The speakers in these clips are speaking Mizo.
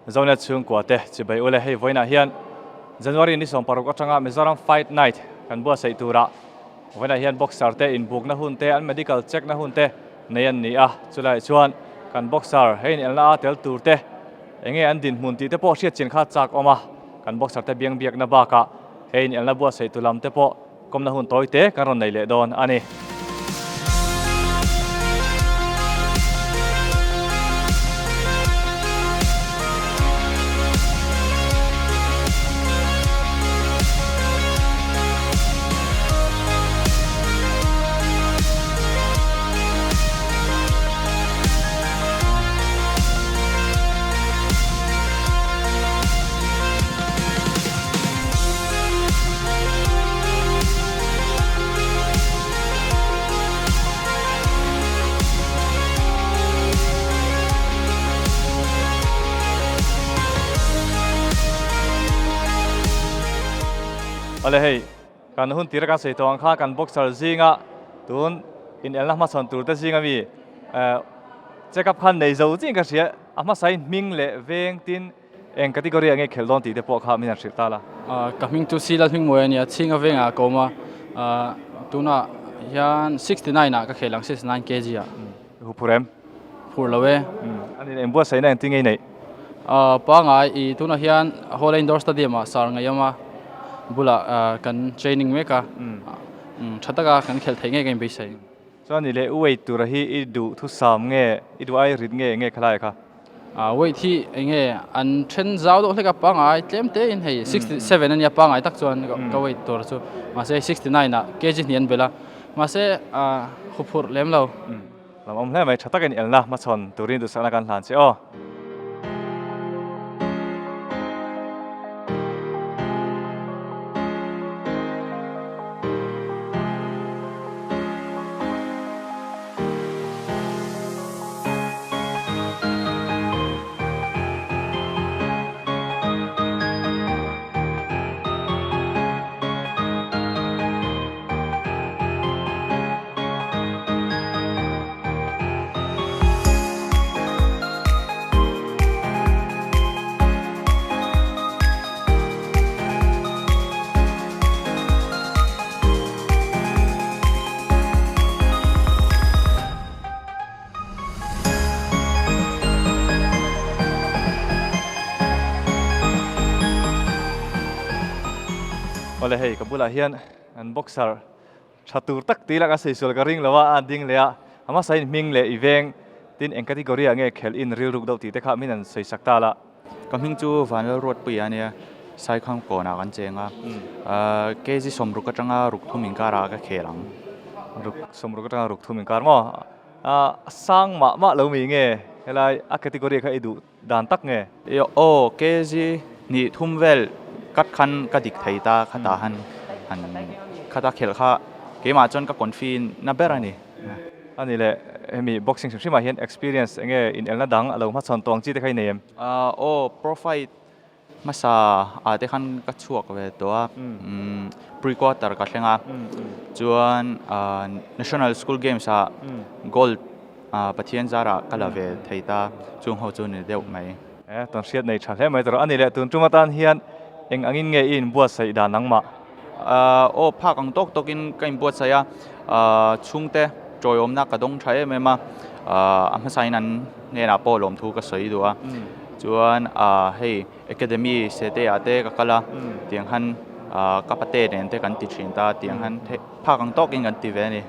Zonet chhungkua te chibai ule hei vawiinah hian January ni 16 atanga Mizoram Fight Night kan buatsaih turah vawiinah hian boxer te inbukna hun te an medical check na hun te nei an ni a, chulaiah chuan kan boxer hei inelna a tel tur te enge an dinhmun tih te pawh hriat chin kha chak awm a, kan boxer te biang biakna bakah hei inelna buatsaih tu lam te pawh kawmna hun tawi te kan rawn nei leh dawn a ni. Awle hei, kan hun tira kan sawi tawh ang kha kan boxer zinga tun inelna hmachhawn tur te zinga mi check up khan nei zo chiin ka hria a hmasain hming leh veng tin Eng category ah nge khelh dawn tih te pawh kha min han hrilh ta la. Ka hming chu Sila Hmingmawi a nia, Chhinga vengah ka awm a, tunah hian 69 ah ka khelh ang, 69 kg ah. Hu phur em? Phur lo e. A ni, eng buatsaihna engtin nge i neih? Pangai, i tunah hian Hawla Indoor Stadium ah sar ngaih awm a, bulah kan training mek a, tha taka kan khelh theih ngei ka inbeisai. Chuan i leh weight tura hi i duh thusam nge, i duh ai rit nge enge khalai kha? Weight hi enge an then zau deuh hlek a pangai tlem te in hei 67 ania pangai tak chuan ka weight tur chu mahse 69 ah kg hnih an belh a mahse huphurh lem lo. Lam awm hle mai tha takin elna hmachhawn turin duhsakna kan hlan che aw. Awle hei ka bulah hian an boxer Tha tur tak tih laka saisual ka ring lo a, a ding leh a, a hmasain hming leh i veng tin eng category ah nge khelh in rilruk deuh tih te kha min han sawisak ta la. Ka hming chu Vanlalruatpui a nia, Saikham kawnah kan cheng a, kg 60 atanga ruk thum inkarah ka khel ang. Ruk 60 atanga ruk thum inkar maw? A sang mah mah lo mi nge helai a category kha i duh dan tak nge? Aw, kg hnih thum vel cut khan ka dik thei ta khatah han han khata khelh kha keimah chuan ka confi na ber a ni. A ni leh, hemi boxing hrim hrimah hian experience enge inelna dang a lo hmachhawn tawh ang chi te kha i nei em? Aw, pro fight hmasa ah te khan ka chhuak ve tawh a, pre quarter ka thleng a, chuan national school games ah gold Pathian zarah ka la ve thei ta, chung ho chu ni deuh mai. E, tawn hriat nei tha hle mai tawh. A ni leh, tun tum atan hian eng angin nge i inbuatsaih dan nangmah? Aw, phak ang tawk tawkin ka inbuatsaih a, chhungte tawiawmna ka dawng tha em em a, a hmasain an hnenah pawh lawmthu ka sawi duh a, chuan hei academy sete ah te ka kal a, tiang khan ka pate nen te kan ti thin ta, tiang khan phak ang tawkin kan ti ve a ni.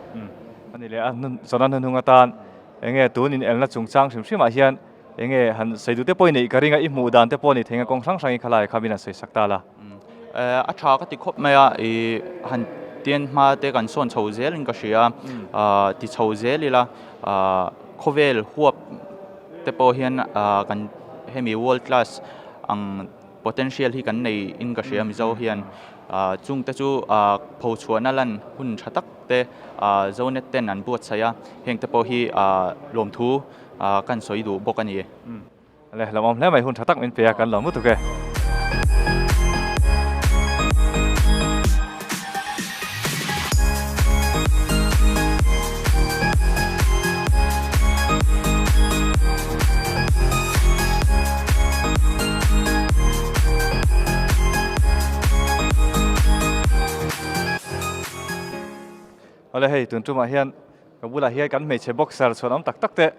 A ni leh a, zawhna hnuhnung atan enge tun inelna chungchang hrim hrimah hian enge han sawi duh te pawh i neih ka ring a, i hmuh dan te pawh a ni thei ang a, kawng hrang hrangin khalai kha min han sawi sak ta la. A tha ka ti khawp mai a, i han tian hma te kan sawn chho zelin ka hria a, ti chho zel ila khawvel huap te pawh hian kan hemi world class ang potential hi kan nei in ka hria Mizo hian chung te chu pho chhuahna lan hun tha tak te Zonet ten an buatsaih a, heng te pawh hi lawmthu kan sawi duh bawk a ni. Le hlauhawm hle mai hun tha tak min pe a kan lo mutuk e. Awle hei tun tumah hian ka bulah hian kan hmeichhe boxer chhuan awm tak tak te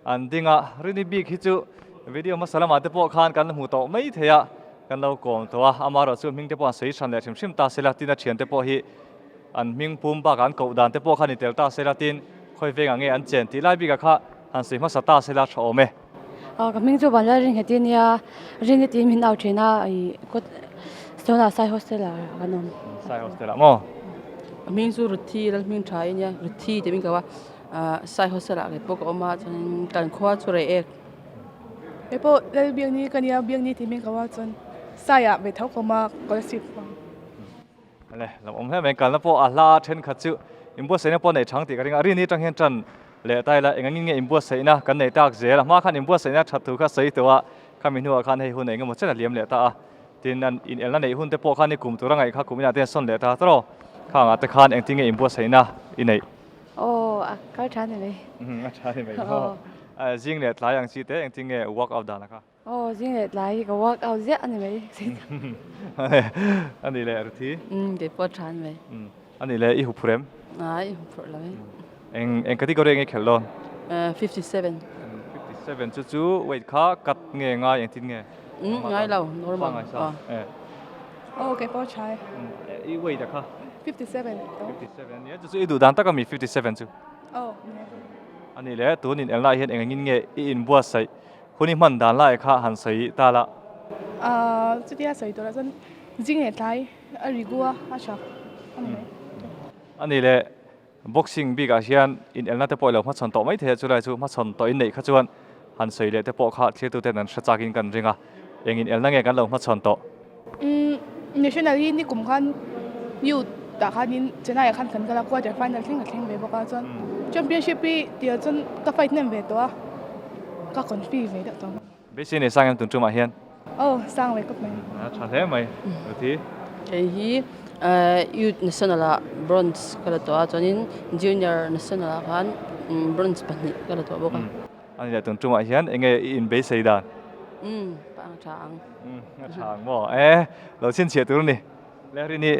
an ding a, Rini bik hi chu video hmasa lamah te pawh khan kan hmu tawh mai thei a, kan lo kawm tawh a, amaherawh chu hming te pawh an sawi hran leh hrim hrim ta sela tin a thian te pawh hi an hming pum bakah an koh dan te pawh kha ni tel ta sela tin khawi vengah nge an chen tih lai bikah kha han sawi hmasa ta sela tha awm e. Ka hming chu Vanlal Ringheti a nia, Rini tiin min au thin a, ih kawt Stone-ah Sai Hostel-ah kan awm. Sai Hostel-ah maw? Ka hming chu Ruthi Lalhming Tha a nia, Ruthi tih min ko a, Sai Hostel-ah kei pawh ka awm a, chuanin kan khua chu rei ek. Kei pawh Lal Biakni ka nia, Biakni tih min ko a, chuan Sai-ah ve tho ka awm a, Kolasib ka awm. Le, lam awm hle mai, kalna pawh a hla thenkhat chu inbuatsaihna pawh neih chang tih ka ring a, Rini atang hian tan leh ta ila engangin nge inbuatsaihna kan neih tak zel a, hma khan inbuatsaihna that thu kha sawi tawh a, khami hnuah khan hei hun eng emaw chen a liam leh ta a, tin an inelna neih hun te pawh khan i kum tur a ngaih kha kum inah te hian sawn leh ta tawh khangah te khan engtin nge inbuatsaihna i neih? Aw, a kal tha ni mai. A tha ni mai maw? Zing leh tlai ang chi te engtin nge workout dan a kha? Aw zing leh tlai hi ka work out ziah a ni mai. A nih leh Ruthi? Umm kei pawh a tha a ni mai. A nih leh i huphurh em? Ai i huphurh lo e. Eng eng category nge i khelh dawn? 57. 57 chu chu weight kha cut nge ngai engtin nge? Umm ngai lo normal. Ngai sa. Aw kei pawh a tha e. I weight a kha? 57. 57 a nia chu chu i duh dan tak a mi 57 chu? Aw. A nih leh tun inelna ah hian engangin nge i inbuatsaih Hun i hman dan lai kha han sawi ta la. Ahh chutia sawi tur ah chuan zing leh tlai a ri gu a, a tha a ni mai. A nih leh boxing bik ah hian inelna te pawh i lo hmachhawn tawh mai thei a, chulai chu hmachhawn tawh in neih kha chuan han sawi leh te pawh kha thlir ten an hre chak in kan ring a, eng inelna nge kan lo hmachhawn tawh? Umm national hi nikum khan youth ah khanin Chennai ah khan kan kal a quarter final thleng ka thleng ve bawk a chuan championship hi tih ah chuan ka fight hnem ve tawh a ka confi ve deuh tawh. Beisei nei sang em tun tumah hian? Aw sang ve khawp mai. A tha hle mai Ruthi. Kei hi youth national ah bronze ka la tawh a chuanin junior national ah khan bronze pahnih ka la tawh bawk a. A ni leh tun tumah hian eng nge i inbeisei dan? Umm pa ang tha ang. Umm a tha ang maw? E lo chhinchhiah tur a ni. Le Rini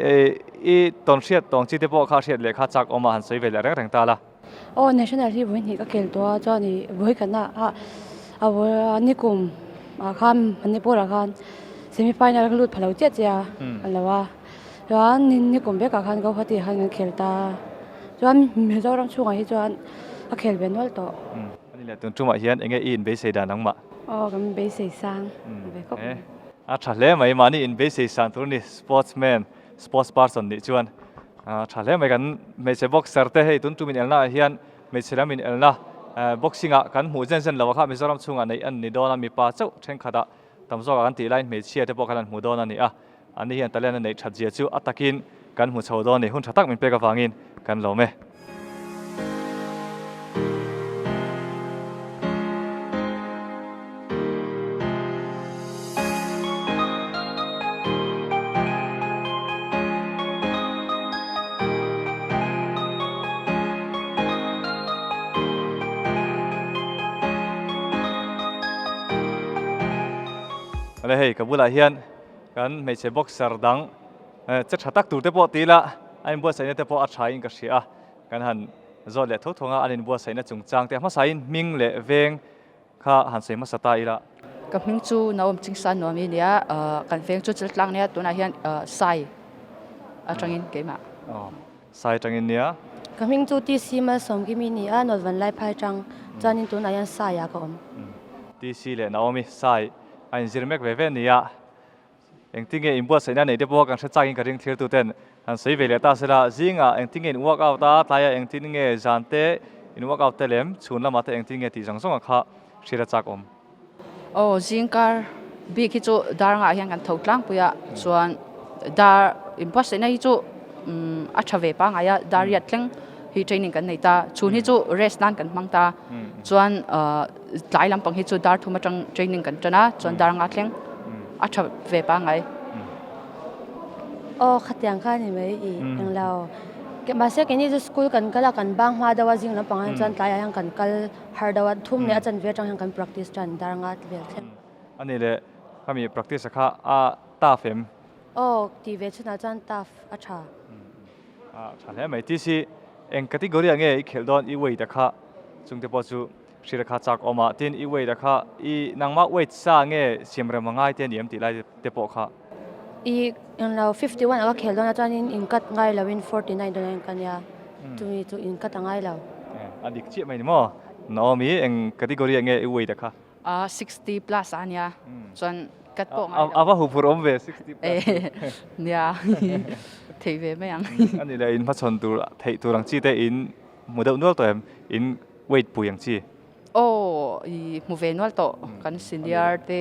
i tawn hriat tawng chi te pawh kha hriat leh kha chak awm a han sawi ve leh reng reng ta la. Aw National hi vawi hnih ka kel tawh a chuan ih vawi khatna ah a nikum ah khan Manipur ah khan semi final ka lut pha lo chiah chiah a lo a chuan nikum vek ah khan Guwahati ah khan kan khel ta a chuan Mizoram chhungah hi chuan a khel ve nual tawh. Ani leh tun tumah hian enge i inbeisei dan ang mah? Aw kan beisei sang ve khawp mai. A tha hle mai mahni inbeisei sang tur a ni sportsman sports person nih chuan a tha hle mai kan hmeichhe boxer te hei tun tum inelna ah hian hmeichhe lam inelna boxing ah kan hmuh zen zen lo a kha Mizoram chhungah neih an ni dawn a mipa chauh thenkhat ah tam zawk ah kan tih laiin hmeichhia te pawh khan an hmu dawn a ni a Ani hian talent a neih that zia chu a takin kan hmu chho dawn a ni. Hun tha tak min pek avangin kan lawm e. Awle hei ka bulah hian Kan hmeichhe boxer dang che tha tak tur te pawh ti ila a inbuatsaihna te pawh a tha in ka hria a, kan han zawt leh tho thawng a, an inbuatsaihna chungchang te hmasa in hming leh veng kha han sawi hmasa ta ila. Ka hming chu Naom Chingsa Nuami a nia, kan veng chu Chiltlang ania tunah hian Sai atangin keimah. Aw Sai atangin nia. Ka hming chu TC Malsawmkimi a ni a, Nawlvan Laiphai atang chuanin tunah hian Saiah ka awm. TC leh Naomi Sai a inzir mek ve ve nia. Engtinge inbuatsaihna nei te pawh kan hre chakin ka ring thlir tu ten han sawi ve leh ta sela, zingah engtinge in work out a, tlaiah engtin nge zan te in work out te lem, chhun lamah te engtin nge tih zawng zawng a kha hriat a chak awm. Aw zingkar bik hi chu dar ngah hian kan tho tlangpui a, chuan dar inbuatsaihna hi chu a tha ve pangngai a, dar riat thleng hi training kan nei ta, chhun hi chu rest nan kan hmang ta, chuan tlai lampang hi chu dar thum atang training kan tan a, chuan dar nga thleng a tha ve pangngai. Aw khatiang kha a ni mai i englo mahse keini chu school kan kal a kan bang hma deuh a zing lampang ah chuan tlaiah hian kan kal har deuh a thum leh a chanve atang hian kan practice tan dar nga vel thleng. A ni leh khami practice a kha a tough em? Aw tih ve chhunah chuan tough a tha. A tha hle mai. TC. Eng category ah nge i khelh dawn i weight a kha chungte pawh chu hrilh a kha chak awm a, tin i weight a kha i nangmah weight sa nge siam rem a ngai te a ni em tih lai te pawh kha. I englo 51 a ka khel dawn a chuanin in cut ngai lo in 49 dawn a in ka nia chumi chu in cut a ngai lo. A dik chiah mai ni maw? Naomi eng category ah nge i weight a kha? A 60 plus a nia chuan cut pawh ngai lo. A va huphurh awm ve 60 plus. Nia thei ve mai ang. A ni leh in hmachhawn tur theih tur ang chi te in hmu deuh nual tawh em? In weight pui ang chi. Aw i hmu ve nual tawh kan senior te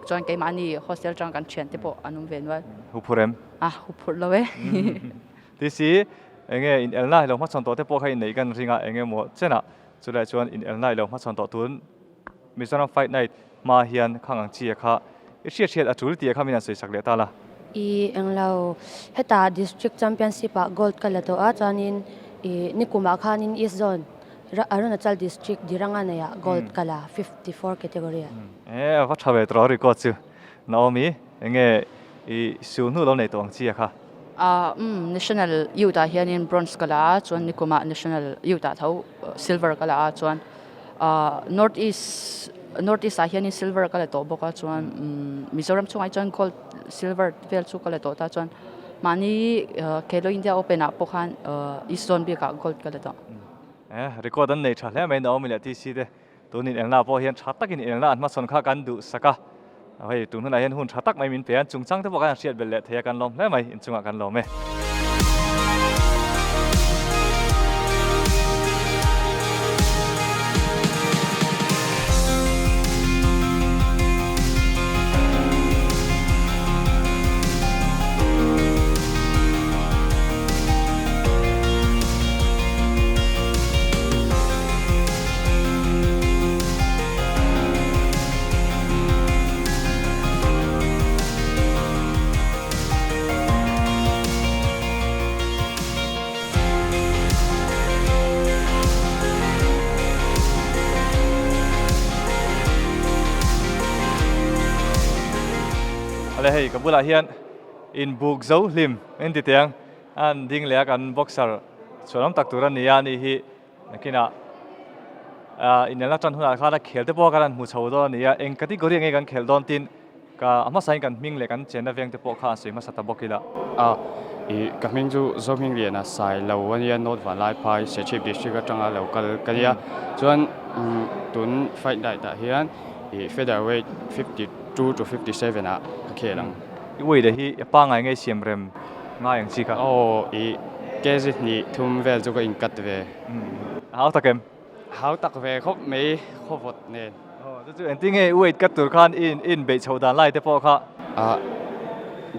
chuan keimahni hostel atang kan thian te pawh an awm ve nual. Huphurh em? A huphurh lo e. Tisi enge in elna ilo hmachhawn tawh te pawh kha in neih kan ring a enge maw chenah chulai chuan in elna ilo hmachhawn tawh tun Mizoram Fight Night hma hian khang ang chi a kha i hriat hriat a tul tih a kha min han sawi sak leh ta la. I englo hetah District Championship ah Gold ka la tawh a chuanin i nikumah khanin East Zone Arunachal District Diranga neihah Gold ka la 54 category ah. E a va tha ve tawh record chu. Naomi enge i sul hnu lo nei tawh ang chi a kha? Ah umm National Youth ah hianin Bronze ka la a chuan nikumah National Youth ah tho Silver ka la a chuan ah North East North East ah hianin Silver ka la tawh bawk a chuan umm Mizoram chungah hi chuan Gold Silver vel chu ka la tawh ta chuan mahni Khelo India Open ah pawh khan East Zone bikah Gold ka la tawh. Eh record an nei tha hle mai Naomi leh TC te. Tun inelna pawh hian tha takin inelna an hmasawn kha kan duhsak a, hei tun hunah hian hun tha tak mai min pe a, chungchang te pawh kan hriat belh leh thei a, kan lawm hle mai, inchungah kan lawm e. Ale hei ka bulah hian inbuk zo hlim in ti teng an ding leh a kan boxer chhuanawm tak tur a ni a ni hi. Nakinah inelna tan hunah khan a khel te pawh khan an hmu chho dawn a ni a, eng category nge kan khelh dawn tin ka a hmasain kan hming leh kan chenna veng te pawh kha an sawi hmasa ta bawk ila. A, i ka hming chu Zohmingliana Sai lo a nia, North Vanlaiphai, Serchhip District atanga lo kal ka nia. Chuan tun fight night ah hian i featherweight 52 to 57 ah ka khel ang. I weight hi a pangngai nge siam rem Ngai ang chi kha. Aw i kg hnih thum vel chu ka in cut ve. Hau tak em? Hau tak ve khawp mai khaw vawt nen. Aw chu chu engtin nge i weight cut tur khan i in beih chhoh dan lai te pawh kha? Ah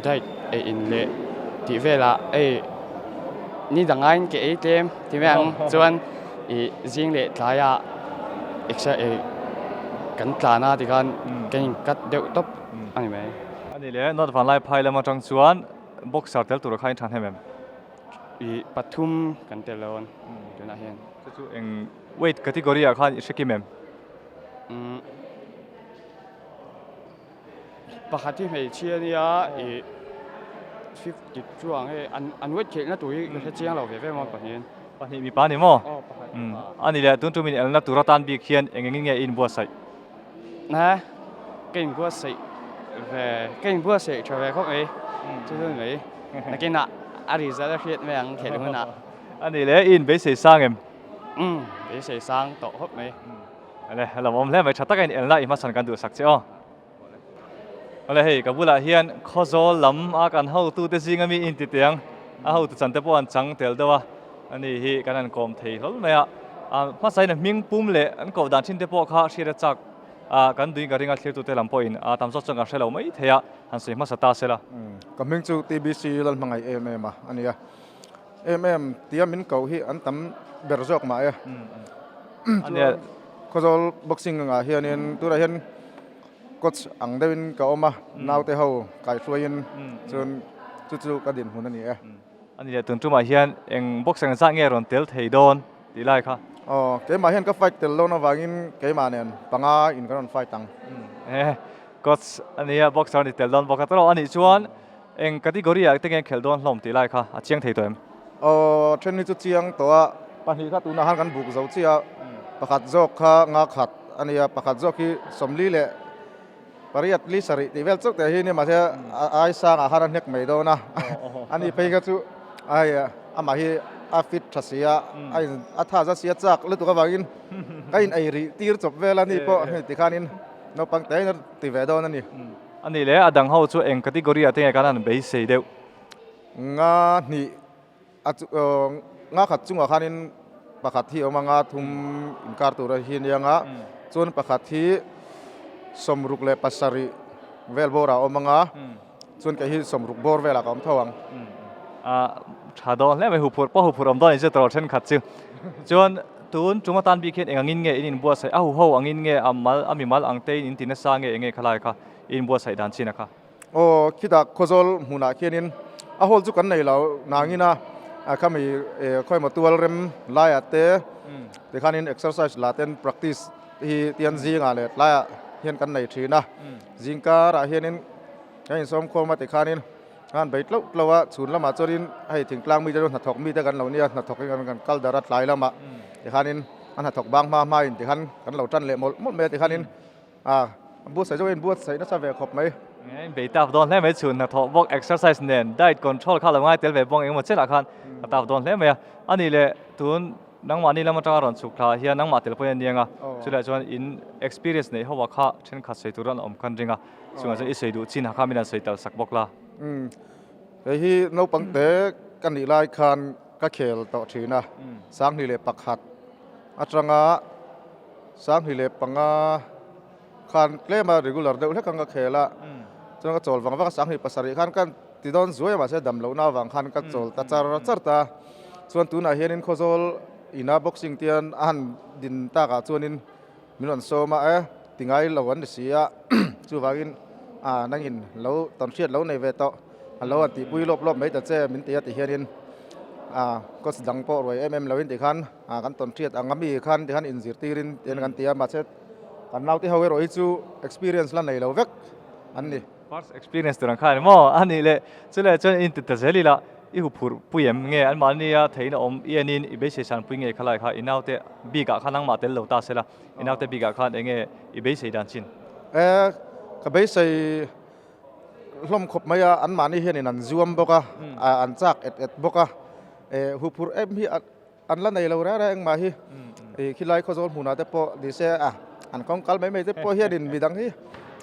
diet ei in leh tih velah ei ni dang aiin ke ei tlem ti mai ang chuan i zing leh tlaiah exer kan tlan a tikhan kan in cut deuh tawp a ni mai. A ni le, North Vanlaiphai lam atang chuan Boxer tel tur kha in tha hnem em? I pathum kan tel lo an tunah hian. Chu chu eng weight category ah khan i hre kim em? Umm pakhat hi hmeichhia ania i 52 ang hei an an weight khelhna tur hi ka hre chiang lo ve ve maw pahnihin. Pahnih mipa ni maw? Aw pakhat mipa. A ni leh tun tum in elna tur atan bik hian eng engin nge i inbuatsaih? Nge ka inbuatsaih ve ka inbuatsaih tha ve khawp mai chu chu ni mai nakinah a result a hriat mai ang khelh hunah. A nih leh i inbeisei sang em? Umm beisei sang tawh khawp mai. Ale a lo awm hle mai tha taka inelna i hmasawn kan duhsak che aw. Awle hei ka bulah hian Khawzawl lam a kan hotute zinga mi inti teh ang a hotu chan te pawh an chang tel deuh a ani hi kan han kawm thei hlawl mai a a hmasain a hming pum leh an koh dan thin te pawh kha hriat a chak a kan duin ka ring a thlirtute lam pawhin a tam zawk chuan kan hre lo mai thei a han sawi hmasa ta se la. Ka hming chu TBC Lalhmangaih em em a a nia. Em em tia min koh hi an tam ber zawk mah e. Chuan Khawzawl boxing angah hianin tunah hian coach ang deuhin ka awm a, naute ho kaihhruaiin chuan chu chu ka dinhmun a ni e. A ni leh tun tumah hian eng boxing zah nge rawn tel thei dawn tih lai kha? Aw, keimah hian ka fight tel dawn avangin keimah nen panga in kan rawn fight ang. E, coach a nia boxer a ni tel dawn bawk a, tawrh a nih chuan Eng category ah te nge khelh dawn hlawm tih lai kha a chiang thei tawh em? Aw, then hi chu chiang tawh a. Pahnih kha tunah khan kan buk zo chiah a, pakhat zawk kha nga khat a nia, pakhat zawk hi 40 leh pariat li sarih tih vel chauh te hi a nia mahse a ai sangah khan a hnek mai dawn a, ani phei kha chu ai amah hi a fit tha si a, a in a tha za si a chak lutuk avangin ka in ei rih tir chawp vel a ni pawh hei tikhanin naupang te in a ti ve dawn a ni. A nih leh a dang ho chu eng category ah te nge khan an beisei deuh? Nga hnih. A chu nga khat chungah khanin pakhat hi a awm a, nga thum inkar tur a hi ania nga chuan pakhat hi 67 vel bawrah a awm anga chuan kei hi 60 bawr velah ka awm tho ang. A tha dawn hle mai huphurh pawh huphurh awm dawn in zir tawh thenkhat chu. Chuan tun tum atan bik hian eng angin nge in inbuatsaih a huho angin nge a mal a mimal ang te in inti nasa nge eng nge khalai kha i inbuatsaih dan chin a kha. Aw khitah Khawzawl hmunah khianin a hall chu kan nei lo nangin a khami khawimaw tual rem laiah te tikhanin exercise lah ten practice hi tian zingah leh tlaiah hian kan nei thin a, zing karah hianin kan insawm khawm a tikhanin an bei tlauh tlauh a, chhun lamah chuanin hei thingtlang mite chu hnathawk mite kan lo nia hnathawkin kan kal darh a tlai lamah tikhanin a hnathawk bang hma hmain tikhan kan lo tan leh mawlh mawlh mai a tikhanin A buatsaih zawk in buatsaih nasa ve khawp mai. In bei taf dawn hle mai chhun hnathawh bawk exercise nen diet control kha lo ngai tel ve bawk engemaw chenah khan a taf dawn hle mai a. A nih leh tun nangmahni lam atanga rawn chhuk thla hian nangmah tel pawhin a niang a, chulaiah chuan in experience neih ho ah kha thenkhat sawi tur an awm khan ring a, chungah chuan i sawi duh chin ah kha min han sawi tal sak bawk la. Umm hei hi naupang te ka nih lai khan ka khel tawh thin a, 2001 atanga 25 khan tlem a regular deuh hlek ang ka khel a, chuan ka chawl vang vang a, 27 khan ka ti dawn zuai a mahse dam lohna avang khan ka chawl ta char char ta, chuan tunah hianin Khawzawl ina boxing tian a han din takah chuanin min rawn sawm a, e ti ngai lo an ni si a, chuvangin ah nangin lo tawnhriat lo nei ve tawh a lo han tihpui lawp lawp mai ta che min ti a ti hianin ah coach dang pawh ruai em em loin tikhan. Ah kan tawn hriat ang a mi khan tikhan inzirtirin tian kan ti a mahse kan naute ho erawh hi chu experience la nei lo vek an ni. First experience tur ang kha a ni maw? A nih leh chuleh chuan in ti ta zel ila i huphurh pui em nge an mahnia theihna awm i enin i beisei san pui nge khalai kha i naute bikah khan nangmah tel lo ta sela i naute bikah khan eng nge i beisei dan chin? E ka beisei hlawm khawp mai a an mahni hianin an zuam bawk a an chak et et bawk a e huphurh em hi a An la nei lo reng reng engmah hi ih khilai Khawzawl hmunah te pawh ni se a an kawng kal mai mai te pawh hianin midang hi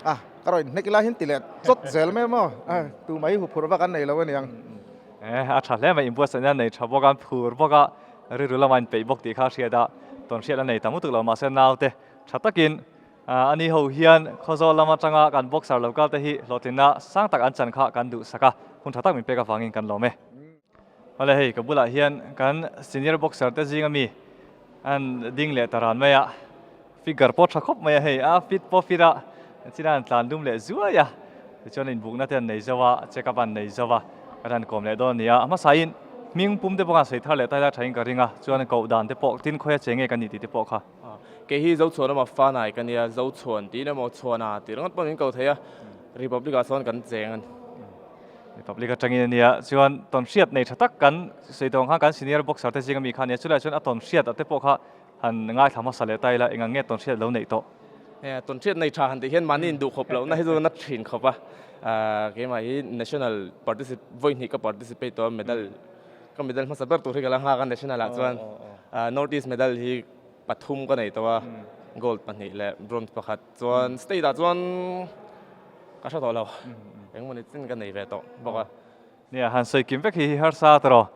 a ka rawn inhnek ila hian ti leh chawt zel mai maw a tumah hi huphurh vak an nei lo aniang. E a tha hle mai inbuatsaihna nei tha bawk a phur bawk a rilru lama inpeih bawk tih kha a hriat a tawnhriat a nei ta mutuk lo mahse naute tha takin ani ho hian Khawzawl lam atanga kan boxer lo kal te hi hlawhtlinna sang tak an chan kha kan duhsak a hun tha tak min pek avangin kan lawm e. Awle hei ka bulah hian kan senior boxer te zinga mi an ding leh ta ran mai a, figure pawh tha khawp mai a hei a fit pawh fit a chin an tlan dum leh zuai a tichuan inbukna te an nei zo a check up an nei zo a kan han kawm leh dawn a ni a, a hmasain hming pum te pawh khan sawi thar leh ta ila thain ka ring a chuan koh dan te pawh tin khawi a che nge ka nih tih te pawh kha. Kei hi Zochhuan emaw Fanai ka nia, Zochhuan tiin emaw Chhuana tih ringawt pawh min ko thei a, Republic ah sawn kan cheng a ni. Republic atangin a nia, chuan tawnhriat nei tha tak kan sawi tawh ang khan kan senior boxer te zinga mi kha a nia, chulaiah chuan a tawnhriat ah te pawh kha han ngaithla hmasa leh ta ila eng ang nge tawnhriat lo neih tawh? Nia, tawnhriat nei tha han tih hian mahni induhkhawp lohna hi chu na thin khawp a, keimah hi national particip vawi hnih ka participate tawh a, medal ka medal hmasa ber tur hi ka la nghak a national ah chuan North East medal hi pathum ka nei tawh a, gold pahnih leh bronze pakhat chuan state ah chuan ka hre tawh lo, engmawni chin ka nei ve tawh bawk a. Nia, han sawi kim vek hi hi harsa ta rawh.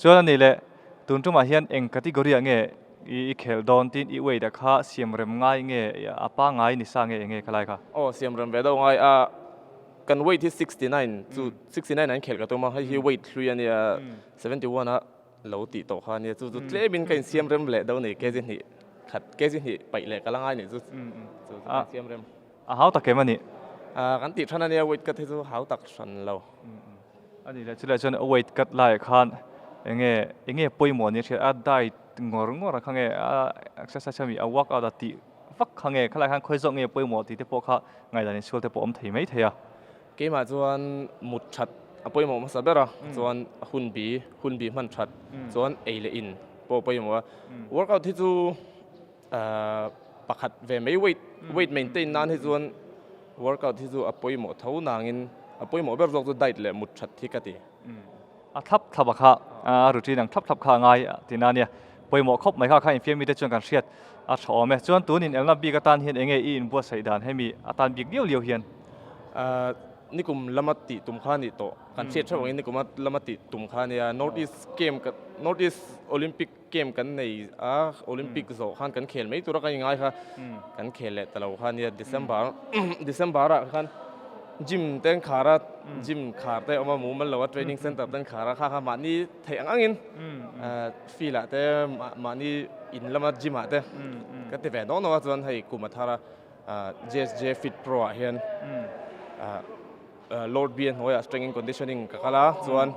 Chuan a nih leh tun tumah hian eng category ah nge i khelh dawn tiin i weight ah kha siam rem ngai nge a pangai ni sa nge eng nge khalai kha? Aw siam rem ve deuh ngai a, kan weight hi 69 chu 69 an khelh ka tum a, hei hi weight hlui a nia 71 a lo tih tawh kha a nia, chu chu tlemin ka insiam rem leh deuh a ni, kg hnih khat kg hnih paih leh ka la ngai nih chu chu chu ka insiam rem. A hau tak em a nih? Kan tih than a nia weight cut hi chu hau tak hran lo. A nih leh chulaiah chuan weight cut laiah khan eng nge eng nge pawimawh nia hriat a diet ngawr ngawr a kha nge a exercise ami a workout a tih vak kha nge khalaiah khan khawi zawk nge pawimawh tih te pawh kha ngaihdan insual te pawh awm thei mai thei a. Keimah chuan mut that a pawimawh hmasa ber a, chuan hun bi, hun bi hman that, chuan ei leh in pawh. pawh a pawimawh a. Workout hi chu pakhat ve mai weight weight maintain nan hi chuan workout hi chu a pawimawh tho nangin a pawimawh ber zawk chu diet leh mut that hi ka ti. A thlap thlap a kha a routine ang thlap thlap kha a ngai tihna a nia. Pawimawh khawp mai kha kha infiam mite chuan kan hriat a tha awm e. Chuan tun inelna bik atan hian enge i inbuatsaih dan hemi atan bik liau liau hian? Nikum lama tih tum kha a nih tawh. Kan hriat theuh angin nikum lama tih tum kha a nia. North East game North East Olympic game kan nei a, Olympic zawh khan kan khel mai tura kan inngai kha kan khel leh ta lo kha nia. December December ah khan gym te an khar a, gym khar te a awm a, mumal lo a training center te an khar a, kha kha mahni theih ang angin field ah te mahni in lama gym ah te ka ti ve nawk nawk a chuan hei kum a thar a JSJ Fit Pro ah hian Lord B a hnuaiah strength and conditioning ka kal a chuan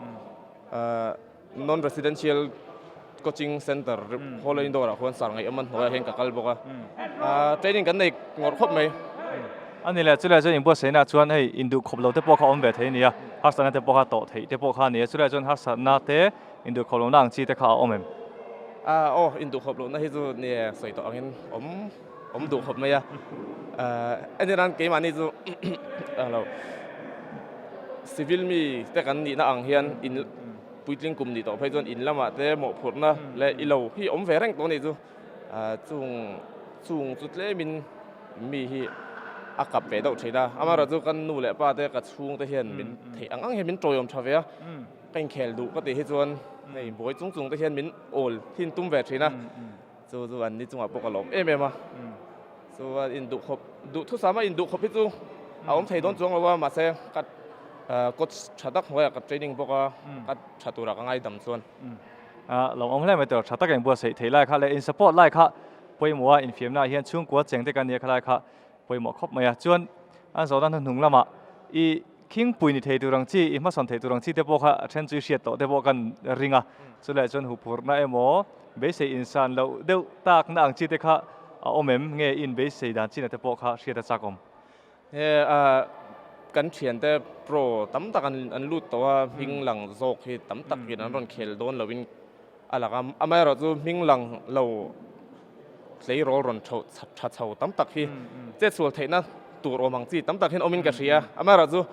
Non Residential Coaching Centre Hall Indoor ah khuan sar ngaihawm a hnuaiah hian ka kal bawk a, training kan nei ngawrh khawp mai. A ni leh, chulaiah chuan inbuatsaihna chuan hei induh khawp lo te pawh kha awm ve thei a ni a, harsatna te pawh kha tawh theih te pawh kha a ni a, chulaiah chuan harsatna te induh khawp lohna ang chi te kha a awm em? Aw, induh khawp lohna hi chu ni e, sawi tawh angin awm awm duh khawp mai a, entirnan keimahni chu lo civil mi te kan nihna ang hian in puitling kum nih tawh phei chuan in lamah te mawhphurhna leh i lo hi awm ve reng tawh a nih chu chung chung chu tlemin mi hi a kap ve deuh thin a amaherawhchu chu kan nu leh pa te ka chhung te hian min theih ang ang hian min tawiawm tha ve a ka inkhel duh ka tih hi chuan hei buai chung chung te hian min awl thin tum ve thin a. Chu chu an ni chungah pawh ka lawm em em a. Chuan induh khawp, duhthusama induh khawp hi chu a awm thei dawn chuang lo a, mahse ka coach tha tak hnuaiah ka training bawk a, ka tha turah ka ngaidam chuan. Lo awm hle mai tur, tha tak inbuatsaih theih lai kha leh in support lai kha pawimawh a, infiamna ah hian chhungkua cheng te kan nia kha lai kha pawimawh khawp mai a. Chuan an zawhna hnuhnung lamah i Khingpui ni thei tur ang chi, i hmasawn thei tur ang chi te pawh kha a then chu i hriat tawh te pawh kan ring a. Chulaiah chuan huphurhna emaw, beisei insan loh deuh takna ang chi te kha a awm em? Nge i inbeisei dan china te pawh kha hriat a chak awm? He kan thiante pro tam tak an lut tawh a, hming lang zawk hi tam takin an rawn khel dawn loin A lak a, amaherawh chu hming lang lo tleirawl rawn chho tha chho tam tak hi chetsual theihna tur awm ang chi tam tak hian awmin ka hria. Amaherawh chu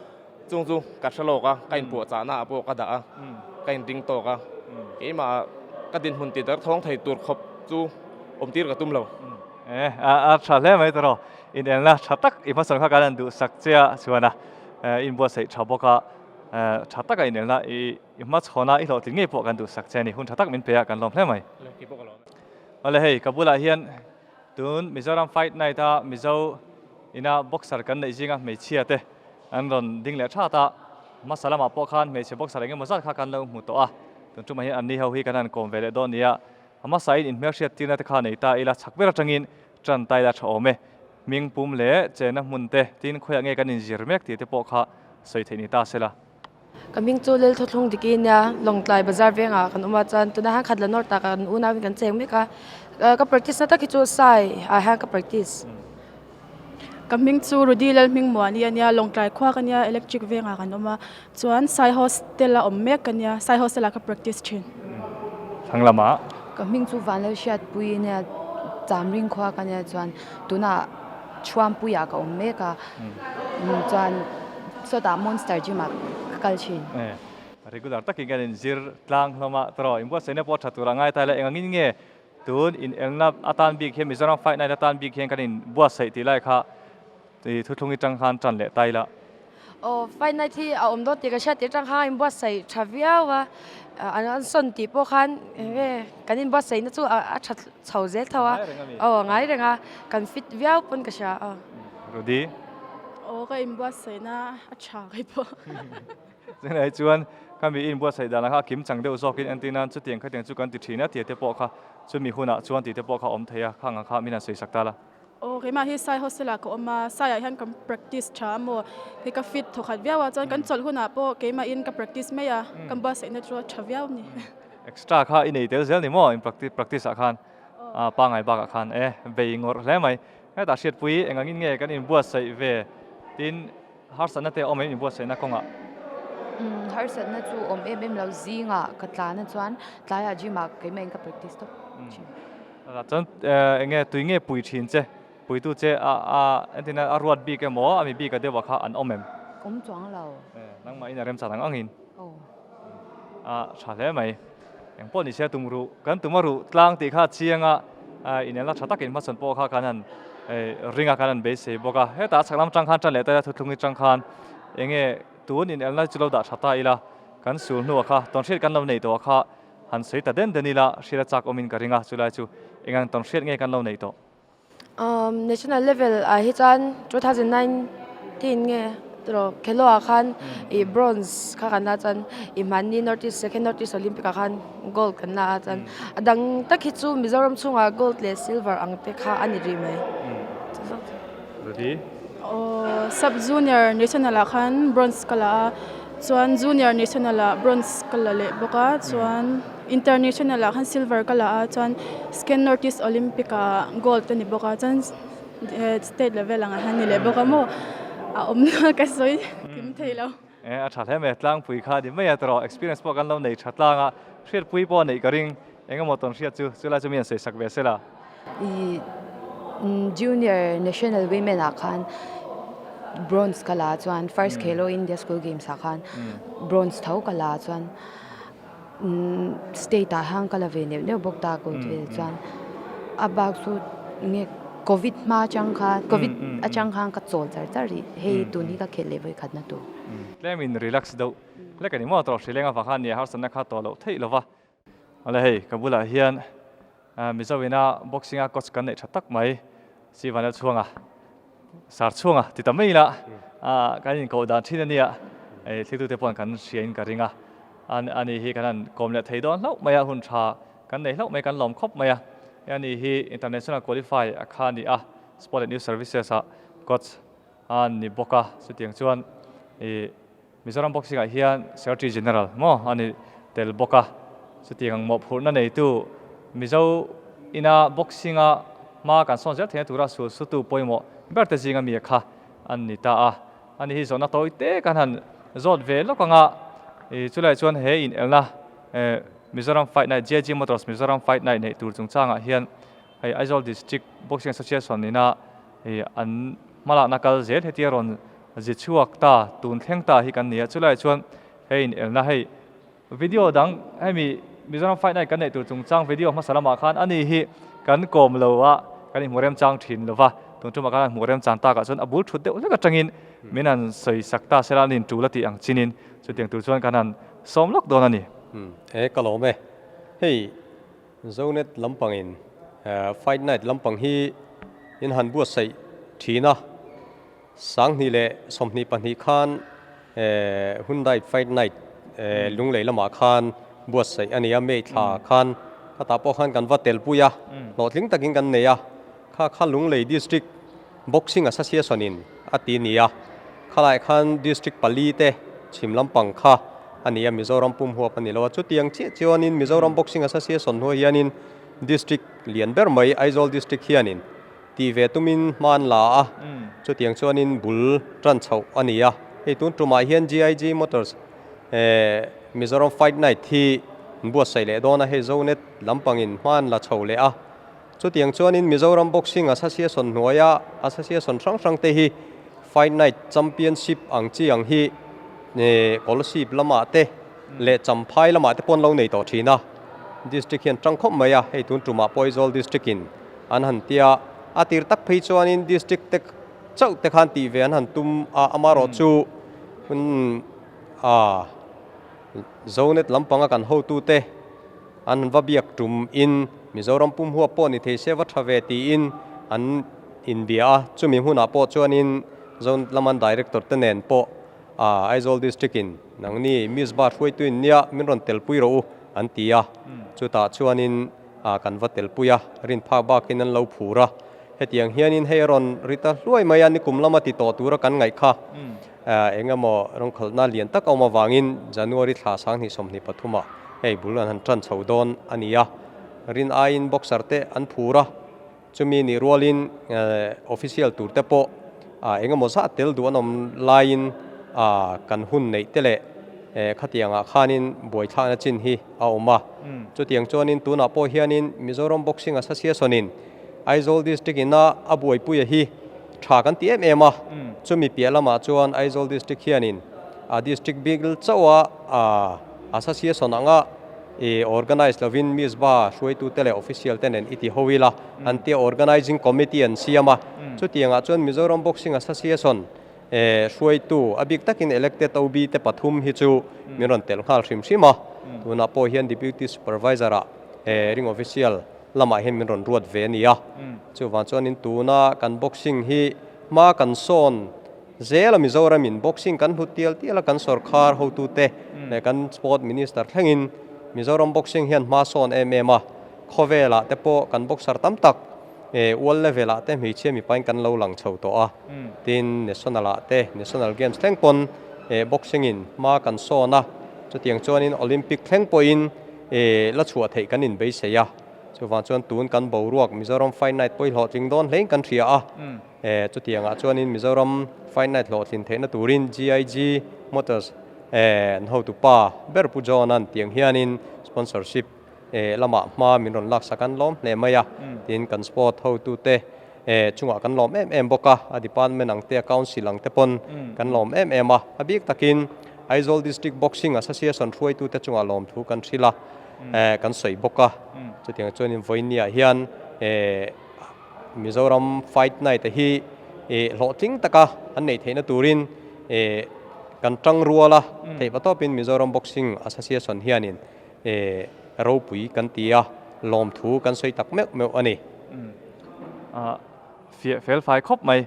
chung chu ka hre lawk a, ka inpuahchahna ah pawh ka dah a, ka inring tawk a, keimah ka dinhmun ti dar thawng thei tur khawp chu awm tir ka tum lo. E, a tha hle mai tawh rawh. Inelna tha tak i hmasawn kha kan han duhsak che a, chuan a inbuatsaih tha bawk a, tha taka inelna i I hmachhawn a, i hlawhtling ngei pawh kan duhsak che a ni. Hun tha tak min pe a, kan lawm hle mai. Awle hei, ka bulah hian tun Mizoram Fight Night a Mizo ina boxer kan neih zinga hmeichhia te an rawn ding leh that a. Hmasa lamah pawh khan hmeichhe boxer eng emaw zat kha kan lo hmu tawh a. Tun tumah hian anni ho hi kan han kawm ve leh dawn nia. Hmasa in inhmelhriat tirna te kha nei ta ila chak ber atangin tan ta ila tha awm e. Hming pum leh chenna hmun te tin khawiah nge kan inzir mek tih te pawh kha sawi theih ni ta sela. Ka hming chu Lelthawthlung Diki nia, Lawngtlai bazar vengah kan awm a, chuan tunah hian khat la nawr tak ah kan unauin kan cheng mek a, ka practice na tak hi chu Sai ah hian ka practice. Ka hming chu Rudy Lalhmingmuani a nia, Lawngtlai khua ka nia, Electric vengah kan awm a, chuan Sai hostel a awm mek ka nia, Sai hostel ah ka practice thin. Thlang lamah. Ka hming chu Vanlalhriatpuii nia, Chamring khua ka nia, chuan tunah Chhuampuiah ka awm mek a, chuan sawtah Monster Gym ah ka kal thin. Regular takin kan inzir tlang hlawm a, tawrh inbuatsaihna pawh tha tur a ngai ta ila, engangin nge tun inelna atan bik hian Mizoram Fight Night atan bik hian kan inbuatsaih tih lai kha thuthlung atang khan tan leh ta ila. Aw, Fight Night hi a awm dawn tih ka hriat tih atang khan a inbuatsaih tha viau a, an sawn tih pawh khan enge kan inbuatsaihna chu a tha chho zel tho a, aw a ngai reng a, kan fit viau pawn ka hria aw. Rudy. Aw ka inbuatsaihna a tha kai pawh. Chulai chuan ka mi inbuatsaih dan kha a kim chang deuh zawkin entir nan chutiang khatiang chu kan ti thin a tih te pawh kha chumi hunah chuan tih te pawh kha a awm thei a, khang ang kha min han sawisak ta la. Aw keimah hi Sai hostel ah ka awm a, Sai ah hian kan practice tha a maw, hei ka fit thawkhat viau a, chuan kan chawlh hunah pawh keimahin ka practice mai a, kan buatsaihna chu a tha viau a ni. Extra kha i nei tel zel ni maw in practice ah khan pangai bakah khan e bei ngawrh hle mai. Hetah hriatpui eng angin nge kan inbuatsaih ve tin harsatna te a awm em inbuatsaihna kawngah? Umm harsatna chu awm em em lo zingah ka tlan a chuan tlaiah gym ah keimah in ka practice tawp thin. Chuan eng nge tui nge pui thin che? Puitu che a a entirna a ruat bik emaw a mi bik a deuh ah kha an awm em? Awm chuang lo. Nangmah in a remchan ang angin. Aw. A tha hle mai. Eng pawh ni se tum ruh kan tum a ruh tlang tih kha a chiang a, inelna tha takin hmasawn pawh kha kan han ring a kan han beisei bawk a. Hetah a chhak lam atang khan tan leh ta ila thuthlung atang khan eng nge tun inelna chu lo dah tha ta ila kan sul hnuah kha tawnhriat kan lo nei tawh a kha han sawi ta den den ila hriat a chak awmin ka ring a chulai chu eng ang tawnhriat nge kan lo nei tawh. Um national level ah hi chuan 2019 nge tiraw Khelo ah khan ih bronze kha kan la chuan ih mahni north east second north east olympic ah khan gold kan la a chuan a dang tak hi chu Mizoram chhungah gold leh silver ang te kha a ni rih mai. Rudy. Aw sub junior national ah khan bronze ka la a chuan junior national ah bronze ka la leh bawk a chuan. International ah khan silver ka la a chuan Second North East Olympic ah gold ka ni bawk a chuan state level ang ah hian ni leh bawk a maw a awm na ka sawi kim thei lo. E a tha hle mai a tlangpui kha ni mai a tawrh experience pawh kan lo nei tha tlang a hriatpui pawh a neih ka ring engemaw tawn hriat chu chulai chu mi an sawi sak ve sela. I Junior National Women ah khan bronze ka la chuan first Khelo India School Games ah khan bronze tho ka la chuan State ah hian ka la ve neuh neuh bawk ta kut vel chuan a bak chu nge covid hma atang khan covid atang khan ka chawl char char rih hei tun hi ka khelh leh vawi khatna tur. Tlem in relax deuh hlek a ni maw tawh hrileng avang khan nia harsatna kha tawh loh theih lova. Awle hei ka bulah hian Mizo ina boxing a coach kan neih tha tak mai Sivanel chhuanga Sar chhunga ti ta mai ila kan inkoh dan thin a nia, thiltute pawh kan hria in ka ring a, ani hi kan han kawm leh thei dawn hlauh mai a, hun tha kan nei hlauh mai, kan lawm khawp mai a, ani hi international qualify a kha a ni a, Sport and Youth Services ah coach a ni bawk a, chutiang chuan ih. Mizoram Boxing ah hian Secretary General maw a ni tel bawk a, chutiang ang mawhphurhna neitu Mizo ina boxing a hma kan sawn zel theihna tura sul sutu pawimawh ber te zinga mi kha an ni ta a. Ani hi zawhna tawi te kan han zawt ve lawk anga ih chulaiah chuan he inelna Mizoram Fight Night JG Motors Mizoram Fight Night neih tur chungchangah hian hei Aizawl District Boxing Association ina ih an hmalakna kal zel hetia rawn Zi chhuak ta, tun thleng ta hi kan ni a, chulaiah chuan hei inelna hei video dang hemi Mizoram Fight Night kan neih tur chungchang video hmasa lamah khan ani hi kan kawm lo a, kan inhmu remchang thin lo va, tun tumah khan a hmuh remchang takah chuan a bul thut deuh hlek atangin min han sawi sak ta sela an intul a tih ang chinin chutiang tur chuan kan han sawm lawk dawn a ni. He ka lawm e. Hei Zonet lampangin Fight Night lampang hi in han buatsaih thin a. 2022 khan Hyundai Fight Night Lunglei lamah khan buatsaih a ni a, May thla khan khatah pawh khan kan va telpui a, hlawhtling takin kan nei a, kha kha Lunglei District Boxing Association in a ti ni a, khalaiah khan District pali te chhim lampang kha a ni a, Mizoram pum huap a ni lo a, chutiang chiah chuanin Mizoram Boxing Association hnuai hianin District lian ber mai Aizawl District hianin Tih ve tumin hma an la a, chutiang chuanin bul tan chhoh a ni a. Hei tun tumah hian GIG Motors Mizoram Fight Night hi an buatsaih leh dawn a, hei Zonet lampangin hma an la chho leh a. Chutiang chuanin Mizoram Boxing Association hnuaia association hrang hrang te hi Fight Night Championship ang chi ang hi Kolasib lamah te leh Champhai lamah te pawh an lo nei tawh thin a. District hian tang khawp mai a, hei tun tumah pawh Aizawl District in an han ti a, a tir tak phei chuanin district te chauh te khan tih ve an han tum a, amaherawhchu hun a Zonet lampanga kan hotute an han va biak tum in Mizoram pum huap pawh ni thei se va tha ve tiin an inbia a, chumi hmunah pawh chuanin Zonet laman director te nen pawh a Aizawl district in nangni Miss Ba hruaitu in nia min rawn telpui rawh u an ti a, chutah chuanin Ah kan va telpui a, rin phak bakin an lo phur a. Hetiang hianin hei a rawn ri ta hluai mai a, nikum lama ti tawh tura kan ngaih kha eng emaw rawngkhalhna lian tak a awm avangin January thla 2023 ah hei bul an han tan chho dawn a ni a. Rin aiin boxer te an phur a, chumi nih rualin official tur te pawh eng emaw zah tel duh an awm laiin kan hun neih te leh. Khatiangah khanin buaithlakna chin hi a awm a. Chutiang chuanin tunah pawh hianin Mizoram Boxing Association-in Aizawl District ina a buaipuia hi tha kan ti em em a. Chumi piah lamah chuan Aizawl District hianin a District bik chauha Association anga organize lovin Misba hruaitute leh official te nen i ti ho ila an tia Organizing Committee an siam a. Chutiangah chuan Mizoram Boxing Association Hruaitu, a bik takin elected OB te pathum hi chu min rawn telh nghal hrim hrim a, tunah pawh hian Deputy Supervisor ah ring official lamah hian min rawn ruat ve a ni a. Chuvang chuanin tuna kan boxing hi hma kan sawn zel a Mizoramin boxing kan hlut tial tial a, kan sawrkhar hotute leh kan Sport Minister thlengin Mizoram boxing hian hma sawn em em a, khawvelah te pawh kan boxer tam tak World level ah te hmeichhia mipain kan lo lang chho tawh a, tin National ah te National Games thleng pawn boxing in hma kan sawn a, chutiang chuanin Olympic thleng pawhin la chhuah theih kan inbeisei a, chuvang chuan tun kan boruak Mizoram Fight Night pawh hi hlawhtling dawn hlein kan hria a, chutiangah chuanin Mizoram Fight Night hlawhtlin theihna turin GIG Motors an hotupa ber Pu John-a'n tiang hianin sponsorship lamah hma min rawn laksak an lawm hle mai a, tin kan sport hotute chungah kan lawm em em bawk a, a department ang te a council ang te pawn kan lawm em em a, a bik takin Aizawl District Boxing Association hruaitute chungah lawmthu kan hrilh a, kan sawi bawk a, chutiang chuanin vawinia hian Mizoram Fight Night hi hlawhtling taka an neih theihna turin kan tangrual a, theihpatawpin Mizoram Boxing Association hianin E ropui kan ti a, lawmthu kan sawi tak meuh meuh a ni. A fiah fel fai khawp mai.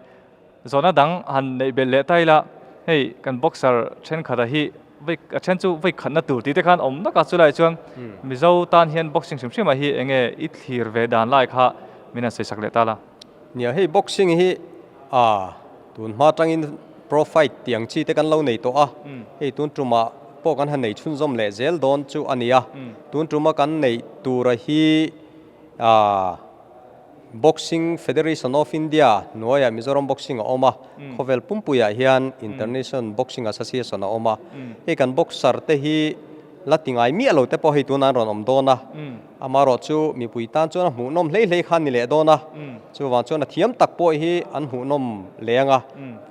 Zawhna dang han neih belh leh ta ila, hei kan boxer thenkhat a hi vawi a then chu vawi khatna tur tih te khan awm nak a, chulai chuan Mizo tan hian boxing hrim hrim ah hi enge i thlir ve dan lai kha min han sawi sak leh ta la. Nia hei boxing hi a tun hma tangin pro fight tih ang chi te kan lo nei tawh a, hei tun tumah pawh kan han nei chhunzawm leh zel dawn chu a ni a, tun tuma kan neih tura hi a Boxing Federation of India hnuaiah Mizoram Boxing a awm a, khawvel pumpuiah hian International Boxing Association a awm a, hei kan boxer te hi la ti ngai miah lo te pawh hei tunah an rawn awm dawn a, amaherawh chu mipui tan chuan a hmuhnawm hlei hlei kha a ni leh dawn a, chuvang chuan a thiam tak pawh hi an hmuhnawm leng a,